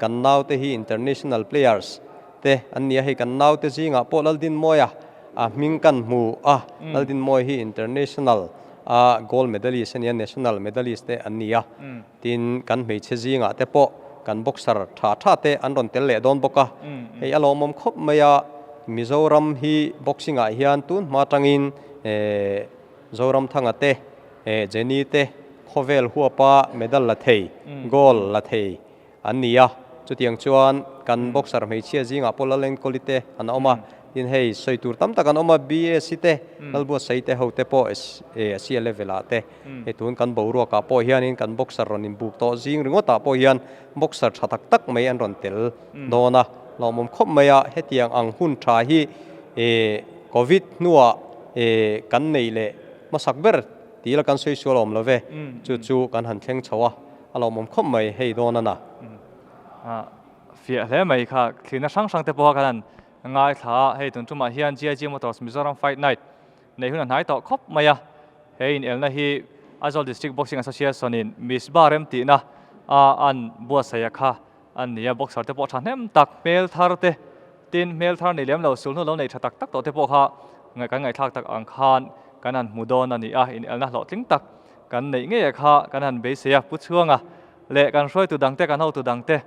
kan naute hi international players te an ni a, hei kan naute zingah pawh Laldinmawia a hming kan hmu a, Laldinmawia hi international a gold medalist a ni a, national medalist te an ni a. Tin, kan hmeichhe zingah te pawh kan boxer tha tha te an rawn tel leh dawn bawk a. Hei a lawmawm khawp mai a, Mizoram hi boxing ah hian tun hma tangin Zoramthanga te, Jenny te khawvel huapa medal la thei, gold la thei an ni a. Chutiang chuan kan boxer hmeichhia zingah pawh Lalenkawli te an awm a, tin hei sawi tur tam tak an awm a, BAC te, Lalbuatsaih te ho te pawh Asia level ah te Hei tun kan boruakah pawh hianin kan boxer rawn inbuk tawh zing ringawtah pawh hian boxer tha tak tak mai an rawn tel dawn a, hlauhawm khawp mai a, hetiang ang hun tha hi Covid hnuah kan neih leh hmasak ber tih la kan sawi sual awm lo ve, chu chu kan han thleng chho a, a hlauhawm khawp mai hei dawn a na. Fiah hle mai kha, thlirna hrang hrang te pawh kha kan han ngaithla a, hei tun tumah hian GIG Motors Mizoram Fight Night Nei hun a hnai tawh khawp mai a, he inelna hi Aizawl District Boxing Association in Misbah remtihna a an buatsaih a kha an ni a, boxer te pawh thahnem tak hmel thar te tin hmel thar nei lem lo sulhnu lo nei tha tak tak tawh te pawh kha kan ngaihthlak tak ang khan kan han hmu dawn a ni a, inelna hlawhtling tak kan neih ngei a kha kan han beisei a, Pu Chhuanga leh kan hruaitu dangte kan hotu dangte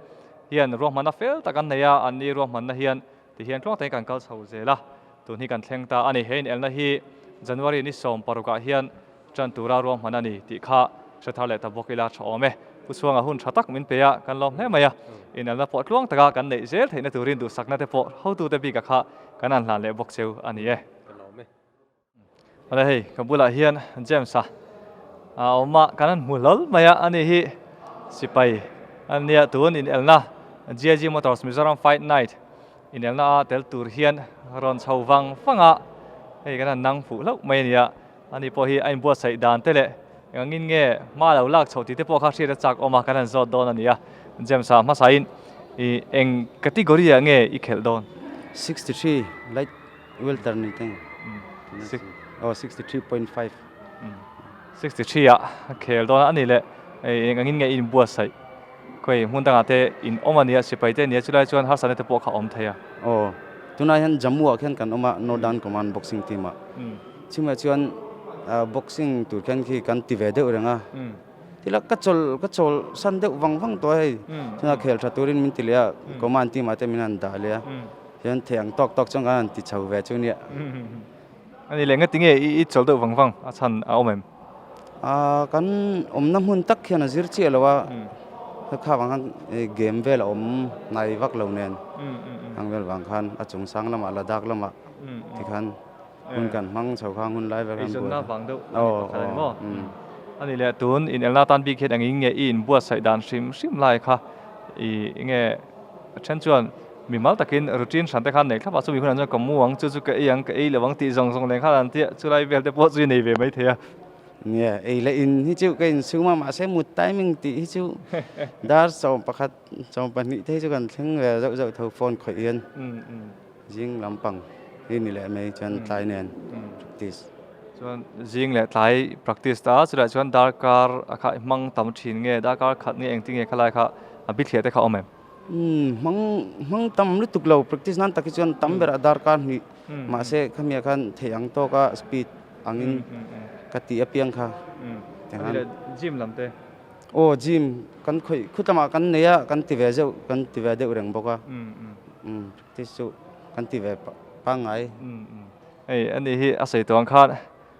hian ruahmanna fel tak an nei a, anni ruahmanna hian Tihian tluang takin kan kal chho zel a, tun hi kan thleng ta a ni. He inelna hi January ni 16 ah hian tan tura ruahman a ni tih kha hre thar leh ta bawk ila tha awm e. Pu Chhuanga hun tha tak min pe a, kan lawm hle mai a. Inelna pawh tluang taka kan neih zel theihna turin duhsakna te pawh hotute bikah kha kan han hlan leh bawk cheu a ni e. Awle hei ka bulah hian James a a awm a kan han hmu hlawl mai a ani hi sipai a nia tun inelna GIG Motors Mizoram Fight Night inelna a tel tur hian rawn chho vang vang a hei kan han nang fuh hlauh mai a ni a ani pawh hi a inbuatsaih dan te leh engangin nge hma lo lak chhoh tih te pawh kha hriat a chak awm a kan han zawt dawn a ni a James a hmasain ih eng category ah nge i khelh dawn? 63 light welter ni teng. Oh 63.5. 63 ah khel dawn a ni le eng angin nge i inbuatsaih khawi hmun dangah te in awm a nia sipai te nia chulai chuan harsatna te pawh kha a awm thei a. Aw tunah hian Jammu ah khian kan awm a Northern Command boxing team ah chungah chuan boxing tur khian khi kan ti ve deuh reng a tila ka chawl ka chawl san deuh vang vang tawh a hei chungah khel tha turin min ti leh a command team ah te min han dah leh a hian thei ang tawk tawk chuan kan han ti chho ve chu nia. Ani leh ngati nge i chawl deuh vang vang a chhan a awm em? Aaa kan awmna hmun tak hian a zir chiah lo a, kha vang khan game vel a awm hnai vak lo nen ang vel vang khan a chung sang lamah Ladakh lamah tikhan hun kan hmang chho kha hun lai vel khan buai. Eizawnna vang deuh a ni pakhat a ni maw? Ani leh tun inelna tan bik hian engin nge i inbuatsaih dan hrim hrim lai kha i nge then chuan Mimal takin routine hran te khan nei thlap a, chumi hunah chuan ka mu ang, chu chu ka ei ang, ka ei lo ang tih zawng zawng nen khan an tia, chulai vel te pawh chu i nei ve mai thei a. Nia, ei leh in hi chu ka insum a, mahse mut timing tih hi chu dar 11, 12 te hi chu kan thleng ve zauh zauh tho phone khawih hian zing lampang hi ni leh mai chuan tlai nen practice. Chuan zing leh tlai practice ta, chulai chuan darkar a kha i hmang tam thin nge, darkar khat nge engtin nge khalai kha a bithliah te kha awm em? Hmang hmang tam lutuk lo practice nan tak hi chuan tam berah darkar hnih mahse khamiah khan theih ang tawka speed angin ka tih apiang kha Ani leh gym lam te? Aw gym kan khawih khut lamah kan nei a kan ti ve zeuh kan ti ve deuh reng bawk a practice chu kan ti ve pangngai. Hei ani hi a sawi tawh ang khan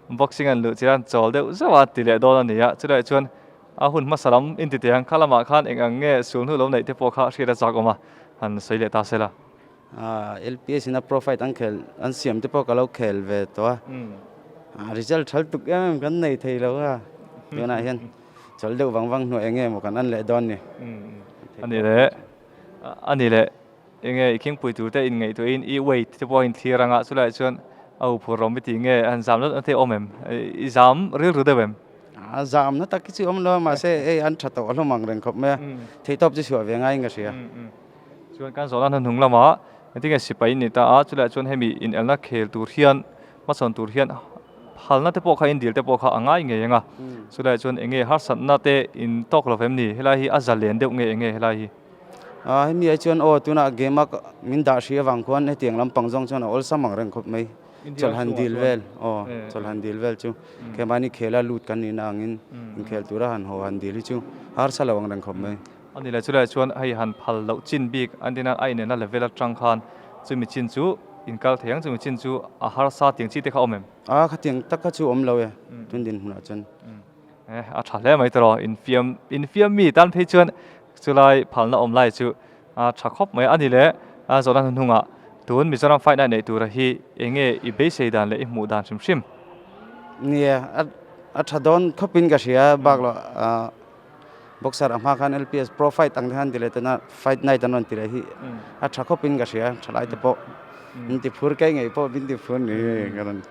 boxing an luh chian chawl deuh zeuh a ti leh dawn a ni a chulaiah chuan A hun hmasa lam in ti teh ang, kha lamah khan eng ang nge sul hnu lo neih te pawh kha hriat a chak awm a, han sawi leh ta se la. LPS in a pro fight an khel an siam te pawh ka lo khel ve tawh a, result thal tuk em em kan nei thei lo a, tunah hian chawl deuh vang vang hnuah eng nge maw kan an leh dawn ni. A ni leh, a ni leh. Enge i khingpui tur te inngaihtuahin i weight te pawh a inthlir anga chulaiah chuan a huphurh rawm i tih nge a han zam lawt te awm em? I zam rilru deuh em? A zamna tak hi chu awm lo a mahse hei an tha tawh hlawm ang reng khawp mai a, theihtawp chu chhuah ve ngaiin ka hria. Chuan kan zawhna hnuhnung lamah engtin nge sipai in ni ta a, chulaiah chuan hemi inelna khel tur hian hmasawn tur hian phalna te pawh kha in dil te pawh kha a ngai ngei ang a, chulaiah chuan enge harsatna te in tawk lo vem ni? Helai hi a zalen deuh nge enge helai hi? Ahh hemi ai chuan aw tunah game a min dah hrih avang khuan hetiang lampang zawng chuan a awlsam ang reng khawp mai chawlhan dil vel aw chawlhan dil vel chu keimahni khela lut kan nihna angin inkhel tura han haw han dil hi chu harsa lo ang reng khawp mai. A ni leh chulaiah chuan hei han phal loh chin bik an tina a inenna level atang khan chumi chin chu inkal thei ang chumi chin chu a harsa tiang chi te kha awm em? A khatiang tak kha chu awm lo e tun dinhmunah chuan. Eh a tha hle mai tawh infiam infiam mi tan phei chuan chulai phalna awm lai chu a tha khawp mai a ni le a zawhna hnuhnungah tun Mizoram fight night neih tura hi eng nge i beisei dan leh i hmuh dan hrim hrim? Nia a a tha dawn khawpin ka hria bak loh ah boxer a hma khan LPS pro fight ang te khan ti leh tuna fight night an rawn ti leh hi a tha khawpin ka hria thalai te pawh min ti phur kei ngei pawh min ti phur ni ka rawn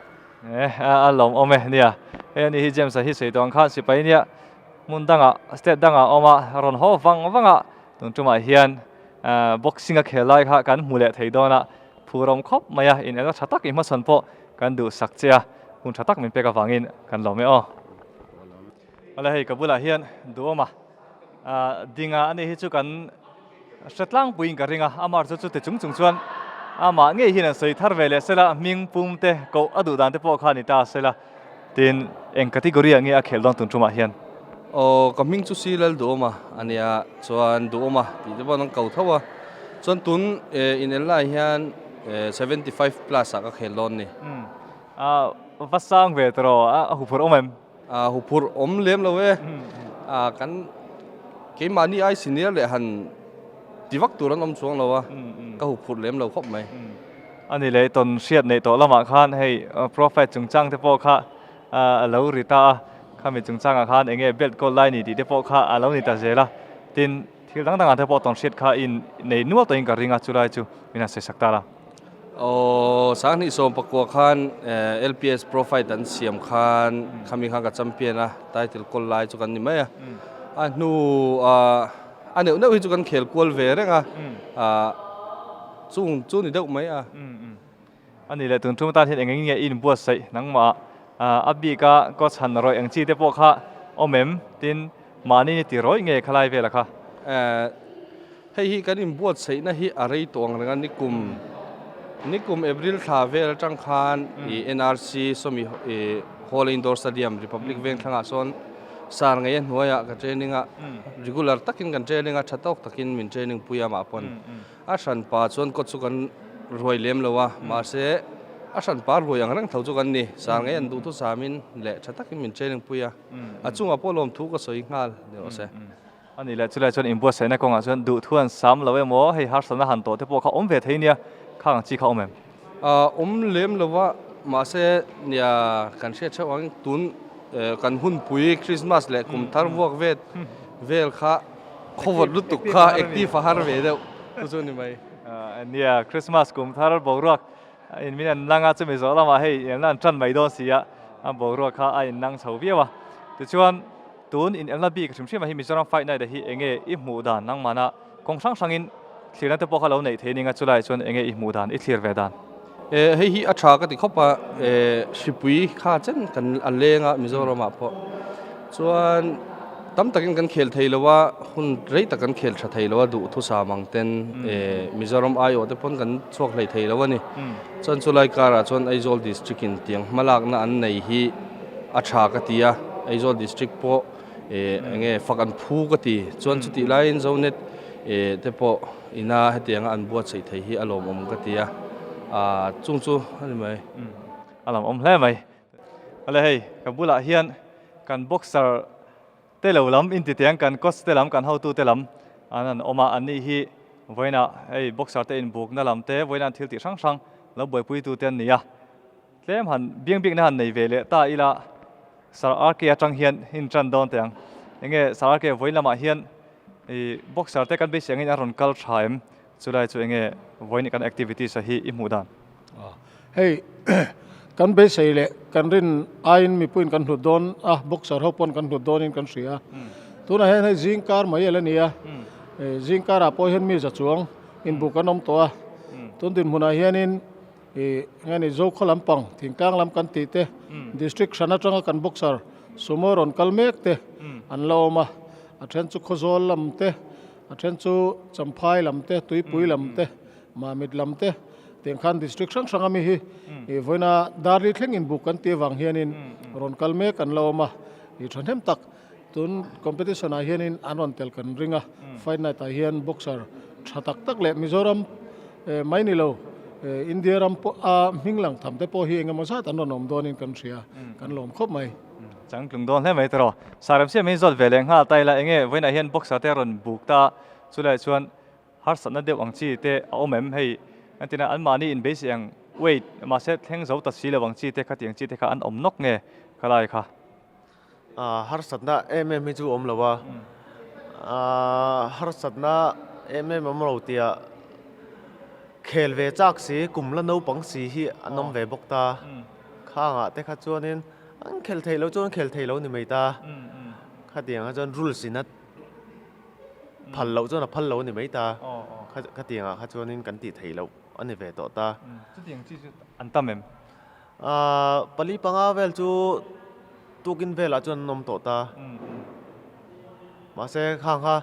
Eh a lawm awm e nia hei ani hi James a hi sawi tawh ang khan sipai nia hmun dangah state dangah a awm a rawn haw vang vang a tun tumah hian ah boxing a khel lai kha kan hmu leh thei dawn a phur awm khawp mai a in eng tha tak i hmasawn pawh kan duhsak che a hun tha tak min pek avangin kan lawm e aw. Awle hei ka bulah hian duhawm a ah dinga ani hi chu kan hre tlangpuiin ka ring a amah chu chute chung chung chuan amah ngei hian an sawi thar ve leh sela hming pum te koh a duh dan te pawh kha a ni ta sela tin eng category ah nge a khelh dawn tun tumah hian. Aw ka hming chu si lal duhawm a ania chuan duhawm a tih te pawh an ko tho a chuan tun inel lai hian 75 plus ah ka khel dawn ni. A va sang ve tawh a huphurh awm em? A huphurh awm lem lo e. A kan keimahni ai senior leh han ti vak tur an awm chuang lo a, ka huphurh lem lo khawp mai. A ni leh tawn hriat neih tawh lamah khan hei profile chungchang te pawh kha a lo ri ta a, khami chungchangah khan eng nge belt kawl lai ni tih te pawh kha a lo ni ta zel a, tin thil dang dangah te pawh tawn hriat kha in nei nual tawhin ka ring a, chulai chu min han sawisak ta la. Aw, 2019 khan LPS Pro Fight an siam khan khami khan ka champion a, title kawl lai chu kan ni mai a. A hnu a neuh neuh hi chu kan khel kual ve reng a. Chung chu ni deuh mai a. A nih leh tun tum tan hian eng eng nge i inbuatsaih nangmah a bik a kaw chhan rawih ang chi te pawh kha awm em? Tin, mahni ni ti rawih nge khalai vela kha? Hei hi kan inbuatsaihna hi a rei tawh ang reng a, nikum nikum April thla vel atang khan i NRC sawmi i Hall Indoor Stadium Republic Vengthlangah sawn sar ngei a hnuaiah ka training a, regular takin kan training a, tha tawk takin min training pui a mah pawn. A hranpa chuan kawt chu kan ruai lem lo a, mahse a hranpa ruai ang reng tho chu kan ni. Sar ngei an duhthu samin leh tha takin min training pui a, a chungah pawh lawmthu ka sawi nghal ni rawh se. A nih leh chulai chuan inbuatsaihna kawngah chuan duhthu an sam lo emaw hei harsatna han tawh te pawh kha awm ve thei nia, khang ang chi kha awm em? Awm lem lo va, mahse nia kan hriat theuh ang tun kan hunpui Christmas leh kum thar vuak vet vel kha khawvawt lutuk kha active a har ve deuh chu chu ni mai. Nia Christmas kum thar boruak in min an lang a chumi zawh lamah hei inelna an tan mai dawn si a, a boruak kha a innang chho viau a. Tichuan tun inelna bik hrim hrim ah hi Mizoram Fight Night ah hi enge i hmuh dan nangmahna kawng hrang hrangin thlirna te pawh kha lo neih thei ning a chulaiah chuan enge i hmuh dan i thlir ve dan? Eh hei hi a tha ka ti khawp a, eh hripui kha chen kan a leng a Mizoramah pawh chuan tam takin kan khel thei lo a, hun rei tak kan khel tha thei lo a duhthusam ang ten eh Mizoram aiawh te pawn kan chhuak hlei thei lo a ni. Chuan chulai karah chuan Aizawl District in tiang hmalakna an nei hi a tha ka ti a, Aizawl District pawh eh enge fak an phu ka ti. Chuan chutih laiin Zonet eh te pawh Ina hetianga an buatsaih thei hi a lawmawm ka ti a, aah chung chu a ni mai. A lawmawm hle mai. Awle hei ka bulah hian kan boxer te lo lam inti teng kan coach te lam kan hotu te lam an han awm a, anni hi vawiinah hei boxer te inbukna lam te vawiina an thil tih hrang hrang lo buaipuitu te an ni a. Tlem han biang bikna han nei ve leh ta ila Sir RK atang hian in tan dawn teh ang. Enge Sir RK vawiin lamah hian i boxer te kan beisei angin a rawn kal tha em? Chulai chu enge vawiin kan activities a hi i hmuh dan? Hei kan beisei leh kan rin aiin mipuiin kan hlut dawn a, boxer ho pawn kan hlut dawnin kan hria. Tunah hian hei zing kar mai a la ni a, zing karah pawh hian mi za chuang inbuk an awm tawh a. Tun dinhmunah hianin Ih nge ni Zokhaw lampang thingtlang lam kan tih te district hran atanga kan boxer sumo rawn kal mek te an la awm a, a then chu Khawzawl lam te, a then chu Champhai lam te, Tuipui lam te, Mamit lam te tiang khan district hrang hrang ami hi ih vawiina Darli thleng inbuk kan tih avang hianin rawn kal mek an la awm a, ih thahnem tak tun competition ah hianin an rawn tel kan ring a, fight night ah hian boxer tha tak tak leh Mizoram Mai ni lo, India ram pawh a hming lang tham te pawh hi engemaw zat an rawn awm dawnin kan hria, kan lawm khawp mai. Changtlung dawn hle mai tawh. Sarem siam hi zawt ve leh nghal ta ila, enge vawiinah hian boxer te a rawn buk ta, chulaiah chuan harsatna deuh ang chi te a awm em hei, entirna anmahni inbeisei ang weight mahse thleng zo ta si lo ang chi te khatiang chi te kha an awm nawk nge khalai kha. Harsatna em em hi chu awm lo a, harsatna em em awm lo tia khel ve chak si, kum la naupang si hi an awm ve bawk ta. Khangah te kha chuanin an khel thei lo chuan an khel thei lo ni mai ta. Khatiang ah chuan rules in a phal loh chuan a phal lo ni mai ta. Khatiangah kha chuanin kan tih theih loh a ni ve tawh ta. Chutiang chi chu an tam em? Pali panga vel chu tukin velah chuan an awm tawh ta. Mahse khang kha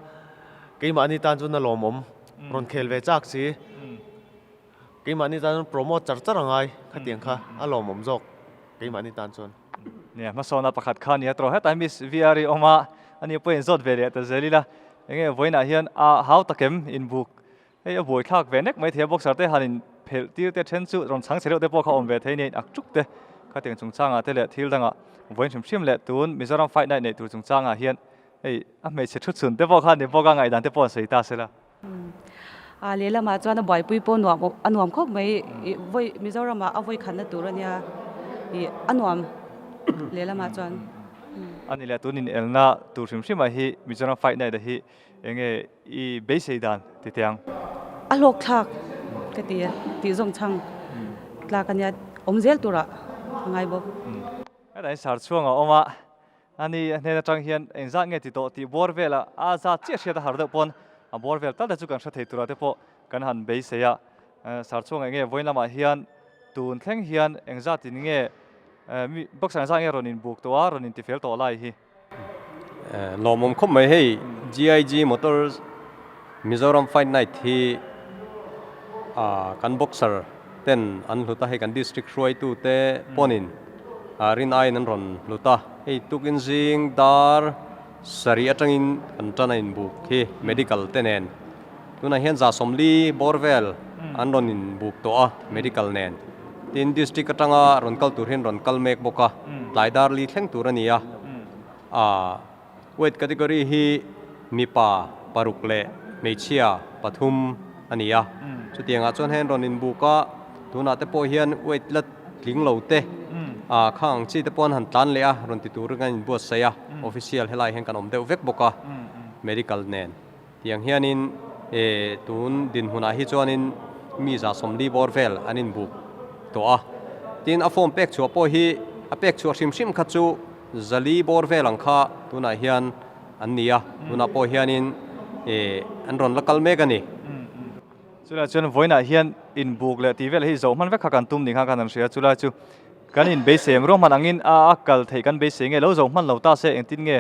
keimahni tan chuan a lawmawm rawn khel ve chak si. Keimahni tan chuan promote char char a ngai khatiang kha a lawmawm zawk keimahni tan chuan. Nia hmasawna pakhat kha nia tawh hetah Miss VR i awm a, ani pawhin zawt ve leh ta zel ila enge vawiinah hian a hau takem inbuk Hei a buai thlak ve nek mai thei a, boxer te han in phelh tir te then chu rawn chhang chhe deuh te pawh kha awm ve thei nia in ak tuk te khatiang chungchangah te leh thil dangah vawiin hrim hrim leh tun Mizoram Fight Night neih tur chungchangah hian hei a hmeichhe thu chhun te pawh kha ni bawk a ngaihdan te pawh an sawi ta sela. A lehlamah chuan a buaipui pawh nuam a nuam khawp mai ih vawi Mizoramah a vawi khatna tur a nia ih a nuam lehlamah chuan. A ni leh tun inelna tur hrim hrimah hi Mizoram Fight Night a hi Enge i beisei dan ti teh ang? A hlawk thlak ka ti a, tih zawng chhang tlak a nia, awm zel turah a ngai bawk. Hetah hian sar chhuang a awm a, ani a hnen atang hian engzat nge ti tawh tih bawr velah a zat chiah hriat a har deuh pawn a bawr vel tal te chu kan hre thei turah te pawh kan han beisei a. Sar chhuang eng nge vawiin lamah hian tun thleng hian engzat in nge mi boxer engzat nge rawn inbuk tawh a, rawn intifel tawh lai hi. Lawmawm khawp mai hei GIG Motors Mizoram Fight Night hi kan boxer ten an hlut a, hei kan district hruaitu te pawnin rin aiin an rawn hlut a, hei tukin zing dar sarih atangin kan tan a inbuk hi medical te nen. Tunah hian 140 bawr vel an rawn inbuk tawh a medical nen. Tin district atanga rawn kal tur hian rawn kal mek bawk a, tlai dar li thleng tur a ni a. Aaa weight category hi mipa paruk leh hmeichhia pathum a ni a. Chutiangah chuan hei an rawn inbuk a, tunah te pawh hian weight la tling lo te aaa khang ang chi te pawh an han tlan leh a, rawn ti turin kan inbuatsaih a, official helai hian kan awm deuh vek bawk a medical nen. Tiang hianin e tun dinhmunah hi chuanin mi 140 bawr vel an inbuk tawh a. Tin, a form pek chhuah pawh hi a pek chhuah hrim hrim kha chu 400 bawr vel ang kha tunah hian an ni a. Tunah pawh hianin e an rawn la kal mek a ni. Chulai chuan vawiinah hian inbuk leh tih vel hi zoh hman vek kha kan tum ni khan kan han hria. Chulai chu kan inbeisei em ruahman angin a kal theih kan beisei nge lo zoh hman lo ta se engtin nge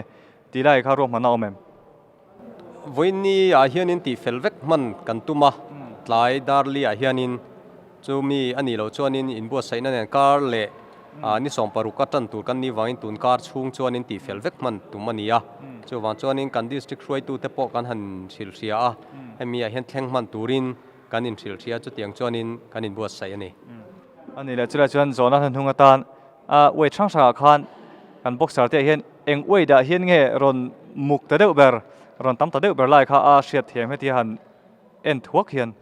tih lai kha ruahman a awm em? Vawiinni ah hianin tih fel vek hman kan tum a, tlai Darli ah hianin chu mi a nih loh chuanin inbuatsaihna nen kar leh ni 16 a tan tur kan nih vangin tun kar chhung chuanin tih fel vek hman tum a ni a. Chuvang chuanin kan district hruaitute pawh kan han hrilhhria a, hemi ah hian thleng hman turin kan inhrilhhria chutiang chuanin kan inbuatsaih a ni. A nih leh chulai chuan zawhna hnahnung atan A weight hrang hrangah khan kan boxer te ah hian eng weight ah hian nge rawn muk ta deuh ber, rawn tam ta deuh ber lai kha a hriat thiam heti han en thuak hian.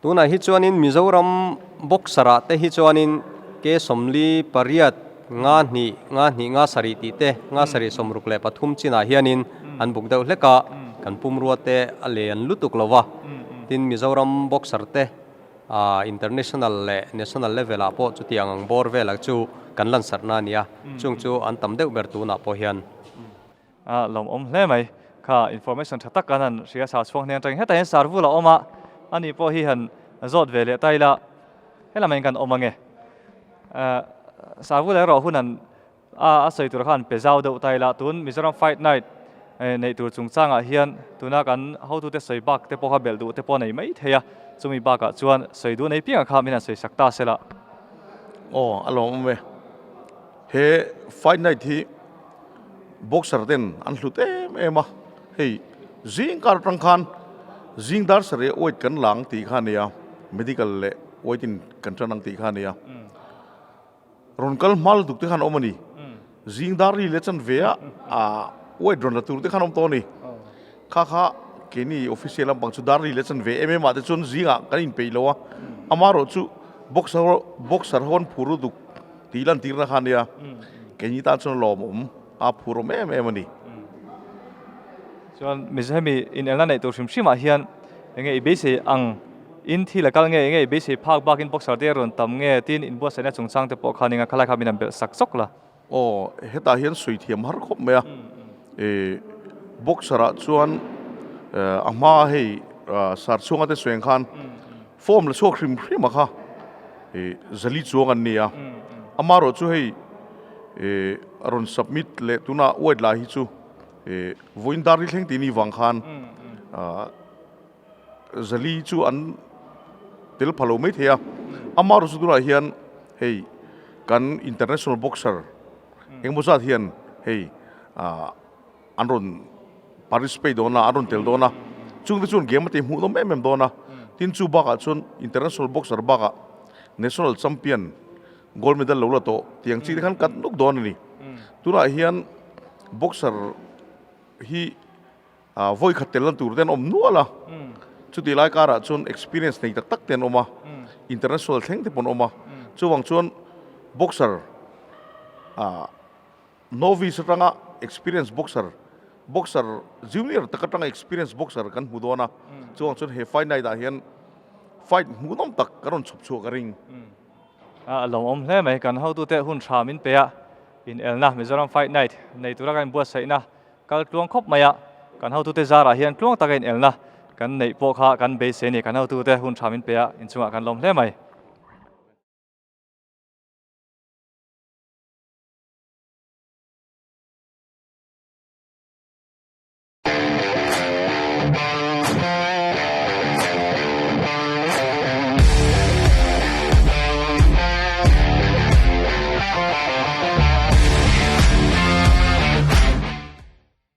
Tunah hi chuanin Mizoram boxer ah te hi chuanin ke 48, nga hnih, nga hnih, nga sarih tih te, nga sarih 63 chinah hianin an buk deuh hlek a, kan pumrua te a len lutuk lo va. Tin Mizoram boxer te International leh National level ah pawh chutiang ang bawr velah chu kan lansarhna a ni a, chung chu an tam deuh ber tunah pawh hian. A lawmawm hle mai. Kha information tha tak kan han hria sar chhuak hnen atangin hetah hian sar vul a awm a, ani pawh hi han zawt ve leh ta ila helamah hian kan awm ange. Sar vul erawh hun han A a sawi tur khan pe zau deuh ta ila, tun Mizoram Fight Night neih tur chungchangah hian tuna kan hotute sawi bak te pawh kha belh duh te pawh a nei mai thei a, chumi bakah chuan sawi duh nei piangah kha min han sawi sak ta se la. Aw, a lawmawm e. He Fight Night hi boxer ten an hlut em em a, hei zing kar atang khan zing dar sarih weight kan la ang tih kha a nia, medical leh weight in kan tan ang tih kha a nia. Rawn kal hma lutuk te khan awm a ni. Zing dar ri leh chan ve a, ah weight rawn la tur te khan awm tawh a ni. Kha kha keini official lampang chu dar ri leh chan ve em em ah te chuan zingah kan inpeih lo a. Amaherawh chu boxer ho boxer ho an phur lutuk tih lantirna kha a nia. Keini tan chuan lawmawm a phur awm em em a ni. Chuan Mizo hemi inelna neih tur hrim hrim ah hian enge i beisei ang in thil a kal nge enge i beisei phak bak in boxer te rawn tam nge tin inbuatsaihna chungchang te pawh khan eng a khalai kha min han belh sak zawk la. Aw hetah hian sawi thiam har khawp mai a, e boxer ah chuan a hma hei sar chhunga te sawi ang khan form la chhuak hrim hrim a kha e zali chuang an ni a, amaherawhchu hei e rawn submit leh tuna weight lah hi chu E vawiin dar ri thleng tih ni vang khan Zali chu an tel pha lo mai thei a. Amaherawhchu chu tunah hian hei kan international boxer engemaw zat hian hei an rawn participate dawn a, an rawn tel dawn a. Chungte chuan game a tih hmuh nawm em em dawn a. Tin chu bakah chuan international boxer bakah national champion Gold medal lo la tawh tiang chi te khan kat nuk dawn a ni. Tunah hian boxer hi vawi khat tel na tur te an awm nual a. Chutih lai karah chuan experience nei tak tak te an awm a, international thleng te pawh an awm a. Chuvang chuan boxer novice atanga experience boxer, boxer junior tak atanga experience boxer kan hmu dawn a. Chuvang chuan he fight night ah hian fight hmuhnawm tak kan rawn chhawp chhuah ka ring. A lawmawm hle mai, kan hotute hun tha min pe a, inelna Mizoram Fight Night nei tura kan inbuatsaihna kal tluang khawp mai a, kan hotute zarah hian tluang taka inelna kan neih pawh kha kan beisei a ni. Kan hotute hun tha min pe a, inchungah kan lawm hle mai.